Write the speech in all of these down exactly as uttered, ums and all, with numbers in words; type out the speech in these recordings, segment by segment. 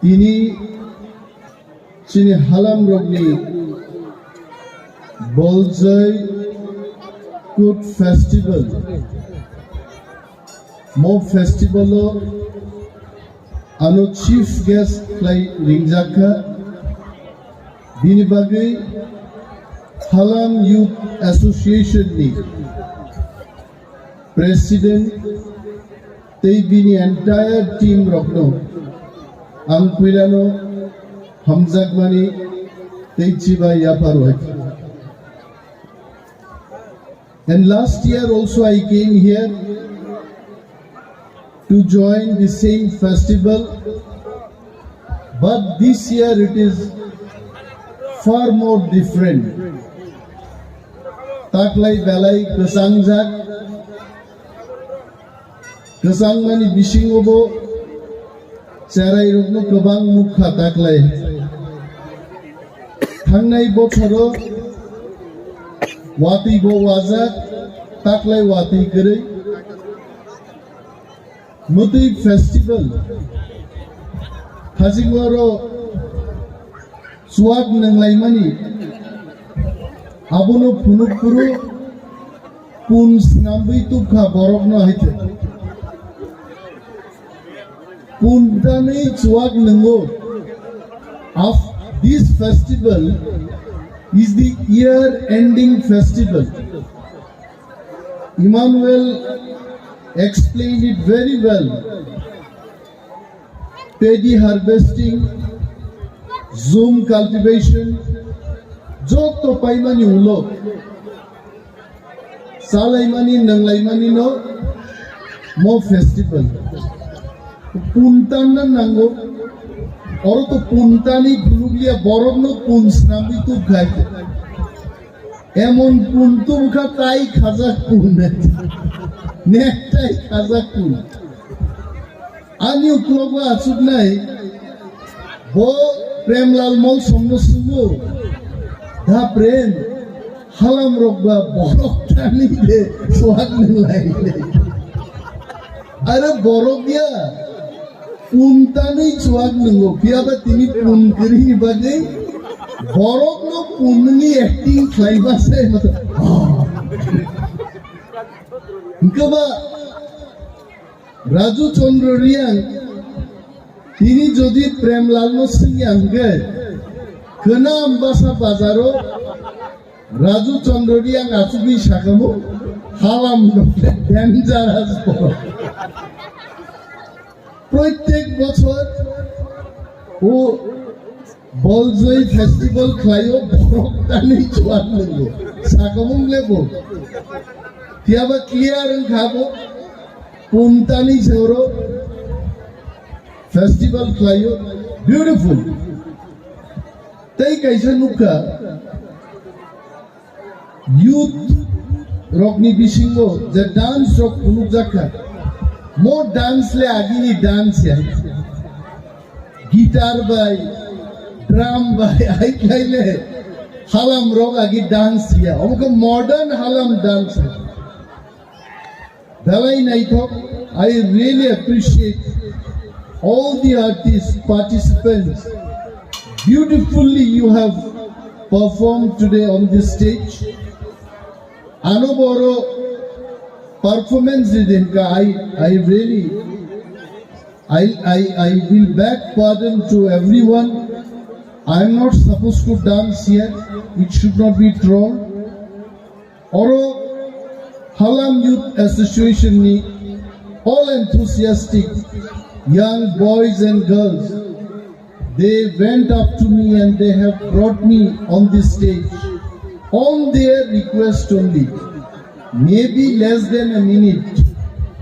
Tini chini halam rokni Boljoi Kut Festival. Mo festival o ano chief guest khlai ringjakha. Bini bagwi Halam Youth Association ni President tei bini entire team rokno ang puilano hamjakmani tei chibai yaphar wai. And last year also I came here to join the same festival, but this year it is far more different. Taklai belai kwchangjak, kwchangmani bisingo bo cherairokno kwbang nukha taklai. Thangnai bothoro watwi bo wajak, taklai watwi kwrwi. Mwtwi festival. Hajingoro chuak nwnglaimani. Abono phunuk phuru pun snamwi tubkha borokno haithe. Puntanwi chuak nwngo. Of this festival is the year ending festival. Emmanuel explained it very well. Paddy harvesting, jhum cultivation, joto paimani ulo. Chalaimani, nanglaimani no mo festival. Puntan na nango. Oro to puntani guluglia borok no pun snamwi tubkhai. Emon pun tubkha tai khajak pun. Nek tai khajak pun. Ani uklogo achuknai bo Premlal Molsomno swngwi, "Da Prem, halam rok ba borok tani de chuak nwnglai." Are borok ya, pun tani chuak nwngo, phiya ba tini pun kwrwini bagwi borokno punni acting khlai ma se. Hwnkhe ba Raju Chandra Reang, tini jodi Premlal no swngya hwnkhe, Kwnam Basa bazaro Raju Chandra Reang achugwi sakamo, "Halam no dangerous borok." Proitek bochor o Boljoi festival khlaio, borok tani chuak nwngo. Sakamung lebo. Phiya ba clear wngkha bo. Puntani soro festival khlaio. Beautiful. Tei kaisa nukha. Youth rokni bisingo je dance rok phunukjakha, mo dance le agini dance ya. Guitar bai, drum bai, ai khlai le halam rok agi dance ya. Omo khe modern halam dance. Belai naithok, I really appreciate all the artists, participants. Beautifully you have performed today on this stage. Ano boro performance ri dinka, I, I really, I, I, I will beg pardon to everyone. I am not supposed to dance here. It should not be trolled. Oro Halam Youth Association ni all enthusiastic young boys and girls, they went up to me and they have brought me on this stage. On their request only, maybe less than a minute,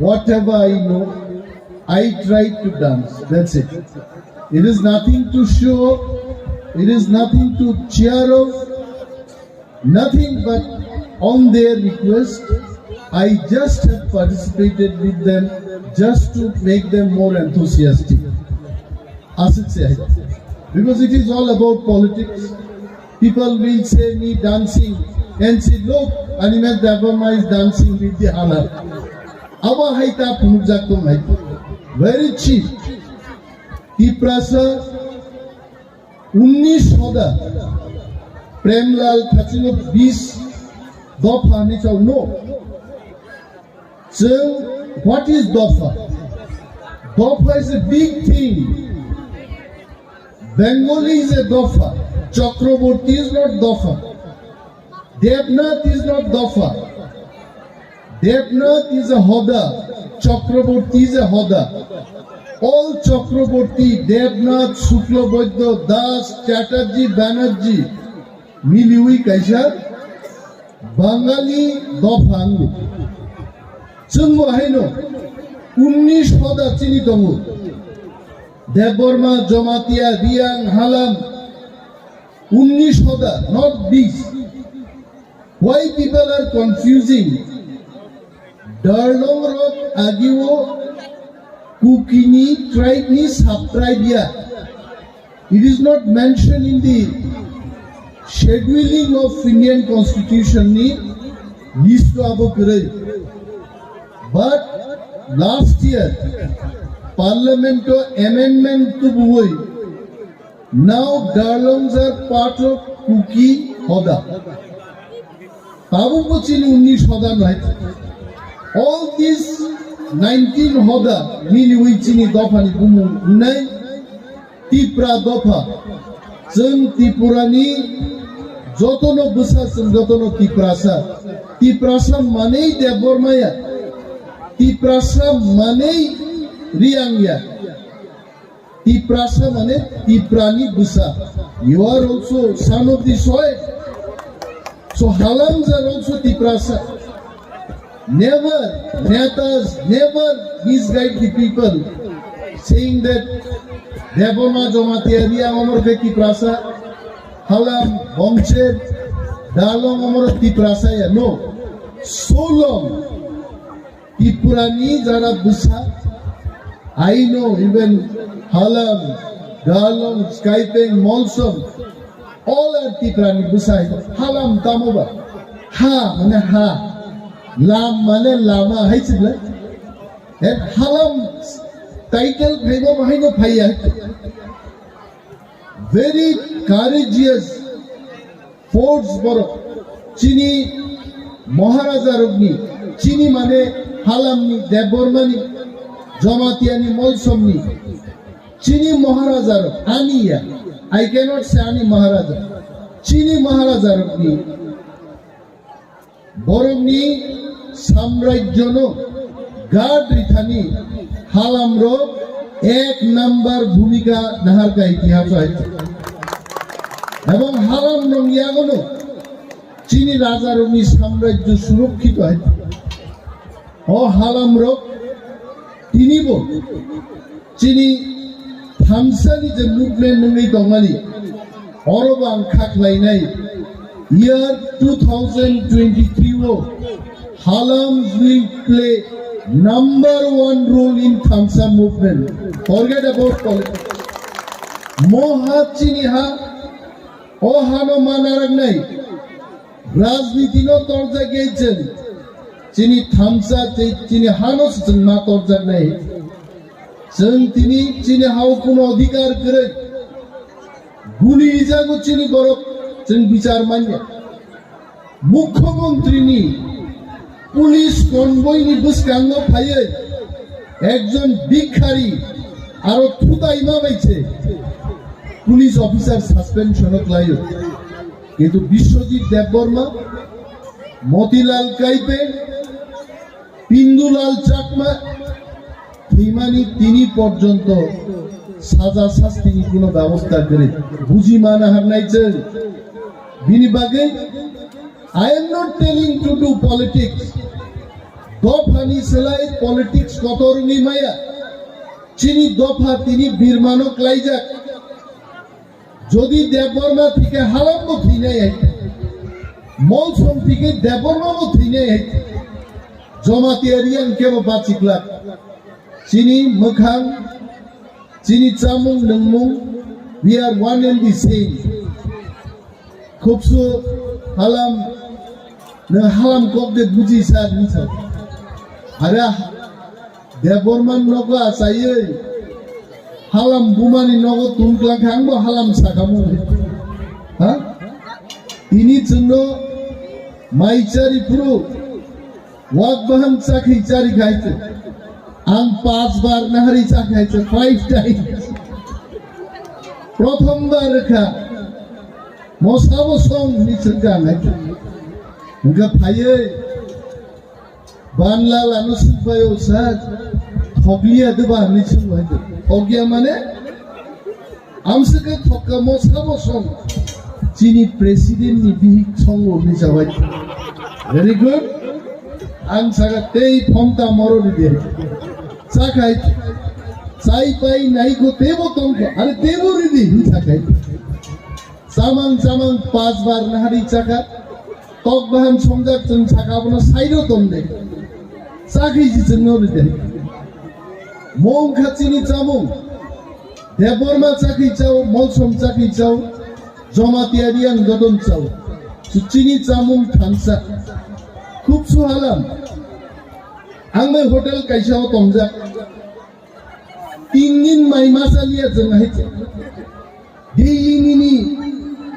whatever I know, I tried to dance. That's it. It is nothing to show, it is nothing to cheer of. Nothing but on their request, I just have participated with them just to make them more enthusiastic. Asik se hai. Because it is all about politics. People will say me dancing and say, "Look, Animesh Debbarma is dancing with the Halam." Abo hai ta phunukjak tong hai. Very cheap. Tiprasa unnish hoda, Premlal Thachino bis dopha ni chao no. Chwng, what is dopha? Dopha is a big thing. Bengali is a dopha. Chakraborty is not dopha. Devnath is not dopha. Devnath is a hoda. Chakraborty is a hoda. All Chakraborty, Devnath, Shukla Baidya, Das, Chatterjee, Banerjee, miliwi kaisa Bangali dopha wngo. Chwngbo haino unnish hoda chini tongo. Debbarma, Jamatia, Reang, Halam, unnish hoda, not bis. Why people are confusing? Darlong rok agio Kukini tribe ni sub-tribe ya. It is not mentioned in the scheduling of Indian Constitution ni list o abo kwrwi. But last year, Parliament o amendment tubuwi, now Darlongs are part of Kuki Hoda. Tabukbo chini unnish hoda nai. All these nineteen hoda miliwi chini dophani bumung wngnai Tipra dopha. Chwng Tripurani jotono bwsa, chwng jotono Tiprasa. Tiprasa manwi Debbarma ya. Tiprasa manwi Reang ya. Tiprasa mane Tiprani bwsa. You are also son of the soil. So Halams are also Tiprasa. Never, netas, never misguide the people saying that Debbarma, Jamatia, Reang omor khe Tiprasa, Halam, Bongcher, Darlong omor Tiprasa ya. No. So long Tripurani jara bwsa, I know even Halam, Darlong, Skaipeng, Molsom, all are Tripurani bwsa. Halam tamo ba? Ha mane ha, lam mane lama hai chibla. And Halam title phaiba bahai no phaiya. Very courageous force borok. Chini Maharaja rokni, chini mane Halamni, Debbarmani, Jamatiani, Molsomni, chini Maharaja rok, ani ya, I cannot say ani Maharaja, chini Maharaja rokni borokni samrajyono guard rithani Halamrok ek number bhumika naharkha itihaso hai. Ebong Halam nongyagono chini rajarokni samrajyo surokkhito hai. O Halamrok tinibo chini thamsani je movement nungwi tongmani, oro bo ang kha khlainai. Year two thousand twenty-three o Halams will play number one role in Thamsa movement. Forget about politics. Mo ha chini ha, o hano ma narwknai. Rajniti no torjak ya chwng. Chini thamsa, chi-, chini hano se chwng ma torjaknai. Chwng tini chini hao kuno adhikar kwrwi. Guli rijago chini borok chwng bichar manya. Mukhyamantri ni police convoy ni bwskango phaiwi ekjon bhikhari aro thutaima bai se police officer suspension o khlaio. Kintu Biswajit Debbarma, Motilal Kaipe, Pindulal Chakma thwimani tini porjonto saja sastini kuno bebosta kwrwi. Buji mana harnai chwng. Bini bagwi I am not telling to do politics. Dophani slai politics kotor wngwi maya. Chini dopha tini birmano klaijak. Jodi Debbarma thike Halambo thwinai hai, Molsom thike Debbarmabo thwinai hai, Jamatia Reang kebo bachiklak. Chini mwkhang, chini chamung nwngmung, we are one and the same. Khubsu Halam, nwng Halam kok de buji sa hinsa. Ara Debbarma nogo achaiwi Halam bumani nogo tungklang kha, angbo halam sakhamu. Ha? Tini chwngno mai chari phuru wak baham chakhi chari khai chwng. Ang panch bar nahari chakhi khai chwng, five times. Prothom bar kha. Mosabo song ni chwng kha nai. Hwnkhe phaiwi Banla lano sukbayo sa thokliya de ba hinwi swngbai de. Thokya mane amswkhe thokka mo sabo song chini president ni bihik songo hinwi sabai. Very good. Ang saka tei phonta moro ridi. Sakai sai pai nai ko tebo tongko. Are tebo ridi hinwi sakai. Chamang chamang panch bar nahari chakha. Tok bahan songjak chwng saka abono side o tong de. Chakhi si chwng no ride. Mong kha chini chamung. Debbarma chakhi chao, Molsom chakhi chao, Jamatia Riang dodon chao. Su chini chamung thansa. Khub suhalam. Ang bai hotel kaisa o tongjak. Tin din mai masa liya chwng hai. Daily nini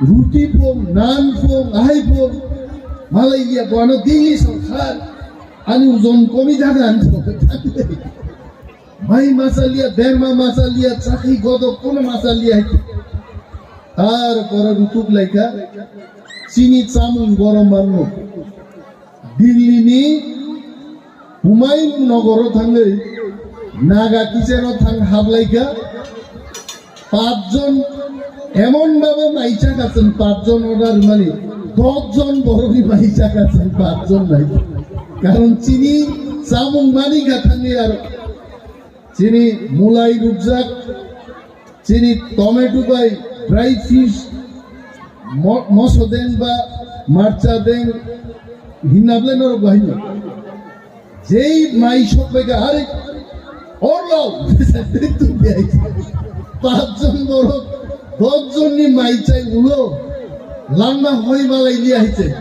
ruti phung, naan phung, ahai phung, malai ya bono daily songkha, ani ujon komi jaga ani songkha. Mai masa liya, derma masa liya, chakhi godok kono masa liya. Tar pore rutuk laikha, chini chamung borom manno. Delhi ni Humayun Nogoro thangwi Naga kitchen o thang hablaikha. Pachjon emon bhabe mai chakha chwng, pachjon order mani, dosh jon borokni mai chakha chwng, pachjon nai. Karon chini chamung mani kha thangwi aro chini mulai rukjak, chini tomato bai dry fish, mo-, moso deng ba marcha deng hinna bwle norok bahai no. Jei mai sok bai ka, "Are, orlo!" Pachjon borok, dosh jonni mai chai ulo, langma hoi malai liya hai chai.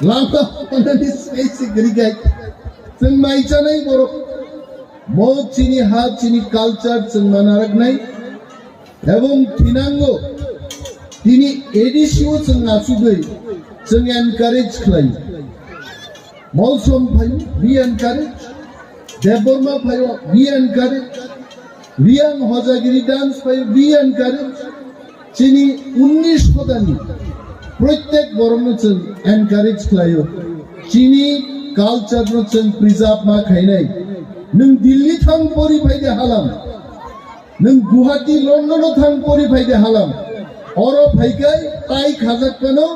Langma honani sai se gri gai. Chwng mai chanai borok. Mo chini ha, chini culture chwng mana raknai. Ebong thinango tini A D C o chwng achugwi chwng encourage khlai. Molsom phaio, we encourage. Debbarma phaio, we encourage. Riang Hojagiri dance phaio, we encourage. Chini unnish hodani protek borokno chwng encourage khlaio. Chini culture no chwng preserve ma khainai. Nwng Delhi thang pori phai de halam. Nwng Guwahati, London o thang pori phai de halam. Oro phai kai tai khajak kano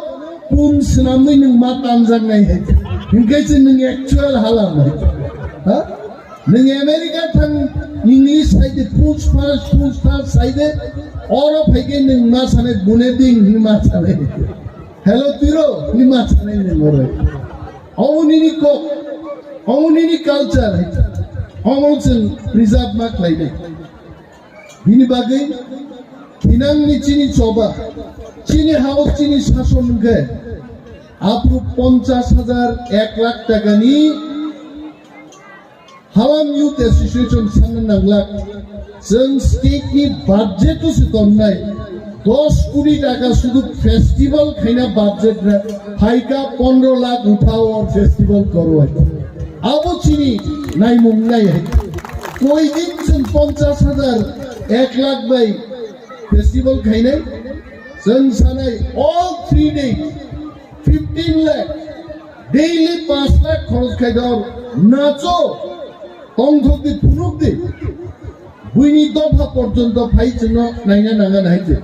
pun swnamwi nwng ma tanjak nai hai. Hinkhe se nwng actual halam hai. Ha? Nwng America thang English sai de, push pass, push pass sai de, oro phai khe nwng ma sanai bune ding hinwi ma sanai. Hello tiro hinwi ma sanai nwng oro. Omo nini kok, omo nini culture hai. Omo chwng preserve ma khlai de. Bini bagwi thinangni chini choba, chini house, chini sason hwnkhe aphuru ponchash hajar, ek lakh takani Halam Youth Association sanna nanglak, chwng state ni budget o se tonnai, dos koti taka sudu festival khaina budget na phaika pondro lakh uthao festival korwai. Abo chini naimung nai hai. Koi din chwng ponchash hajar, ek lakh bai festival khainai, chwng sanai all three days. Fifteen lakh, daily panch lakh khoros khai dor, nacho, tongthok di, phunuk di. Buini dopha porjonto phai chwngno naina nanga nai je.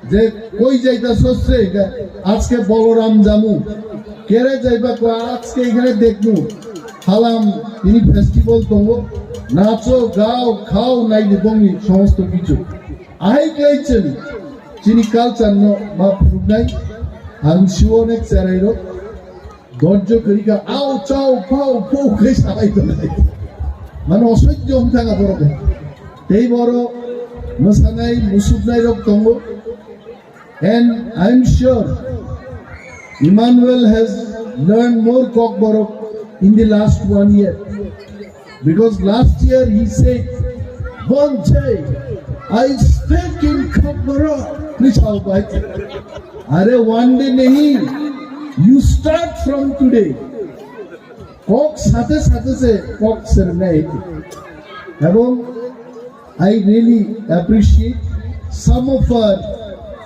Je koi jaita sosre ga, ajke Boloram jamu, kere jaiba ko ajke ekhane dekmu, halam tini festival tongo, nacho, gao, khao, nai di bongni somosto kichu. Ahai khlai chwng chini culture no ma phunuknai, ang siwo onek cherai rok dorjo kwrwi kha, "Au, chao, phao, phou," khe salai tongnai. Mane osoijjo wng thang borok. Tei borok mwsanai, musuknai rok tongo. And I'm sure Emmanuel has learned more Kokborok in the last one year. Because last year he said, "Bonchai, I speak in Kokborok. Please, how about it? Are one day nahi. You start from today. Kok sate sate se kok sernai. Ebong I really appreciate some of our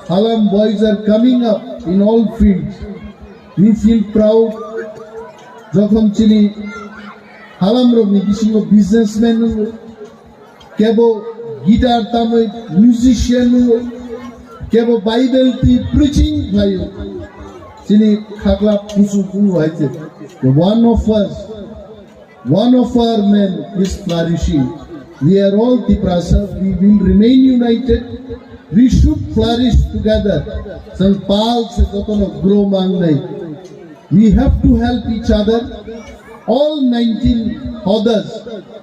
Halam boys are coming up in all fields. We feel proud. Jokhon chini Halam rok ni bisingo businessman nungo, kebo guitar tamwi musician nungo, kebo Bible twi preaching khlaio. Chini khakla pusu pusu hai se. The one of us, one of our men is flourishing. We are all Tiprasa. We will remain united. We should flourish together. Chwng pal se jotono grow mangnai. We have to help each other. All nineteen others,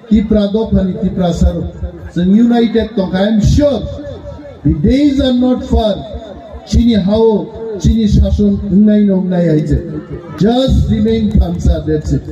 Tipra dophani Tiprasa rok, chwng united tongkha. I am sure the days are not far. Chini hao, chini sason wngnai no wngnai hai je. Just remain thansa, that's it.